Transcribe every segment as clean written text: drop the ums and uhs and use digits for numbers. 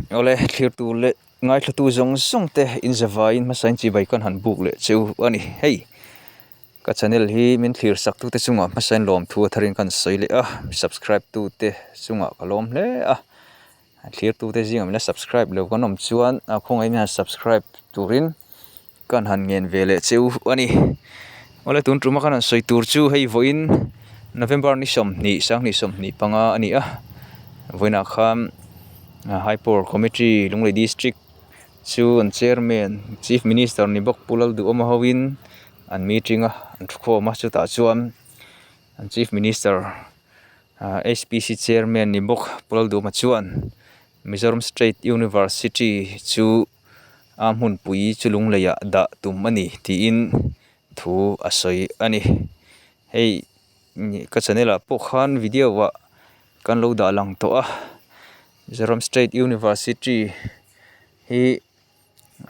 Awle thlirtu leh ngaithlatu zawng zawng te inzavaiin hmasain chibai kan han buk leh cheu a ni. Hei ka channel hi min thlir sak tute chungah hmasain lawmthu a tharin kan sawi leh a, subscribe tute chungah ka lawm hle a. Thlirtute zingah min la subscribe lo kan awm chuan a khawngaih min han subscribe turin kan han ngen ve leh cheu a ni. Awle tun tuma kan han sawi tur chu hei vawiin November ni 20 sanghnih 25 a ni a. Vawiinah khan High Power Committee Lunglei District chu an Chairman Chief Minister ni bawk Pu Lalduhawma hoin an meeting a an thukhawm a chutah chuan an Chief Minister HPC Chairman ni bawk Pu Lalduhawma chuan Mizoram State University chu a hmunpui chu lungleiah dah tum a ni tiin thu a sawi a ni. Hei ka channel ah pawh khan video ah kan lo dah lang tawh a Mizoram State University hi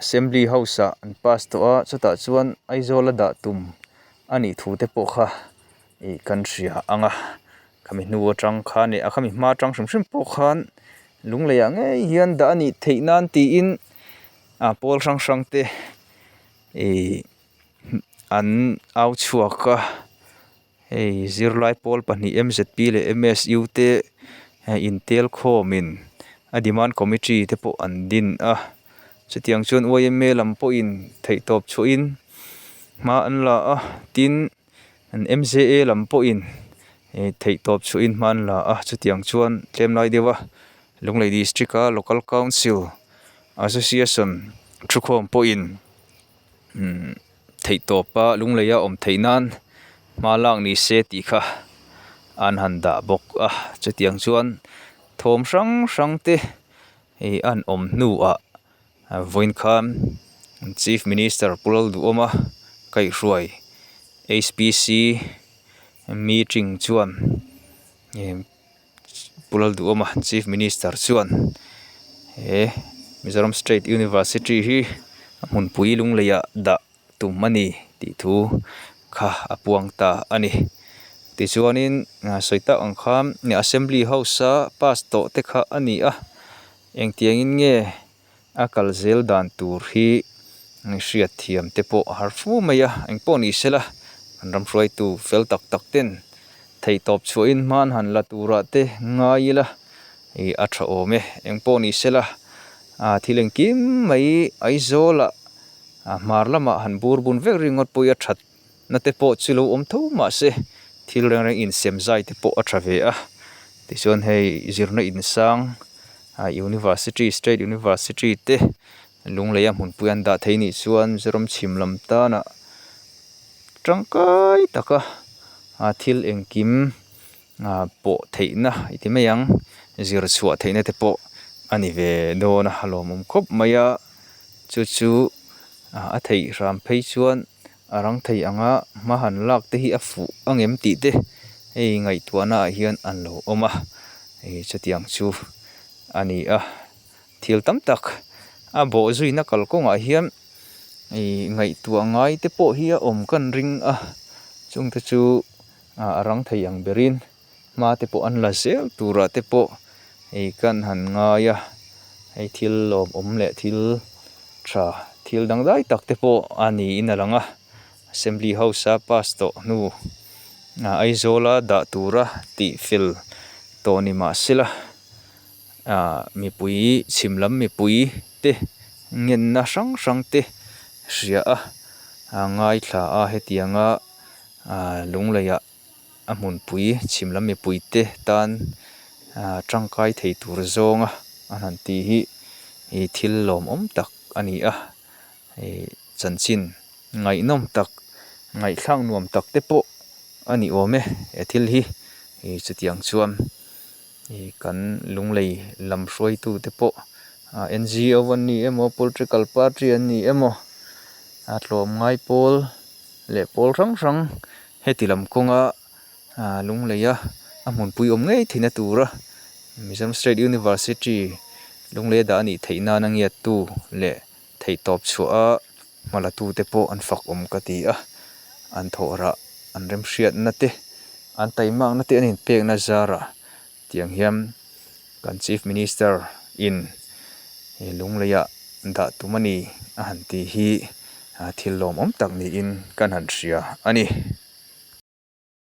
Assembly house ah an pass tawh a chutah chuan Aizawl a dah tum a nih thu te pawh kha ih kan hria ang a khami hnu atang khan leh a khami hma atang hrim hrim pawh khan lung lei ah ngei hian dah a nih theih nan tiin ah pawl hrang hrang te ih an au chhuak a. Hei zirlai pawl pahnih mzp leh msu te intel khawmin a demand committee te pawh an din a chutiang chuan yma lam pawhin theihtawp chhuahin hma an la a tin an mza lam pawhin theihtawp chhuahin hma an la a chutiang chuan tlem lai deuha Lunglei district a local council association thukhawm pawhin umm. Theihtawpa lungleia awm theih nan hma lak ni se tih kha an han dah bawk a chutiang chuan thawm hrang hrang te ih an awm hnuah vawiin khan chief minister Pu Lalduhawma kaihhruai HPC meeting chuan ih. Pu Lalduhawma Chief Minister chuan he Mizoram State University hi a hmunpui lungleiah dah tum a ni tih thu kha a puang ta a ni. Tichuanin sawi tak ang khan Assembly House a pass tawh te kha a ni a, engtiangin nge a kal zel dan tur hi hriat thiam te pawh a har fu mai a, engpawh ni sela an ram hruaitu fel tak tak ten theihtawp chhuahin hman han la turah te ngai ila ih a tha awm e, engpawh ni sela ah thil engkim mai Aizawlah ah hmar lamah han bur bun vek ringawt pawh hi a that na te pawh chu lo awm tho mahse thil reng reng insem zai te pawh a tha ve a tichuan hei zirna insang ah university state university te lunglei a hmunpui an dah thei nih chuan Mizoram chhim lam tanah tangkai taka ah thil engkim ah pawh theihna i ti mai ang zir chhuah theihna te pawh a ni ve dawn a lawmawm khawp mai a chu chu a theih hram phei chuan. A rang thei anga hma han lak te hi a fuh angem tih te hei ngaihtuahna ah hian an lo awm a hei chutiang chu a ni a thil tam tak a bawh zuina kalkawngah hian ih ngaihtuah ngai te pawh hi a awm kan ring a chung te chu a rang thei ang berin hma te pawh an la zel turah te pawh hei kan han ngai a hei thil lawmawm leh thil tha thil dangdai tak te pawh a niin a lang a assembly house a pass tawh hnu ah Aizawl a dah tura tih fel tawh ni mahsela ah mipui chhim lam mipui te ngenna hrang hrang te hria a a ngaithla a hetianga ah lungleiah. a hmunpui chhim lam mipui te tan ah tangkai thei tur zawnga an han tih hi ih thil lawmawm tak a ni a ih chanchin ngaihnawm tak ngaihthlak nuam tak te pawh a ni awm e he thil hi ih chutiang chuan ih kan lunglei lam hruaitu te pawh ah N G O an ni emaw political party an ni emaw a tlawmngai pawl leh pawl hrang hrang. Heti lam kawnga ah Lungleia a hmunpui awm ngei theihna tura Mizoram State University Lungleia dah a nih theih nana ngiattu leh theihtawp chhuah a hma la tute pawh an fak awm ka ti a, an thawh rah an remhriatna te an taimakna te an inpekna zarah tiang hian kan Chief Minister in. He lungleiah dah tum a ni a han tih hi thil lawmawm tak niin kan han hria a ni.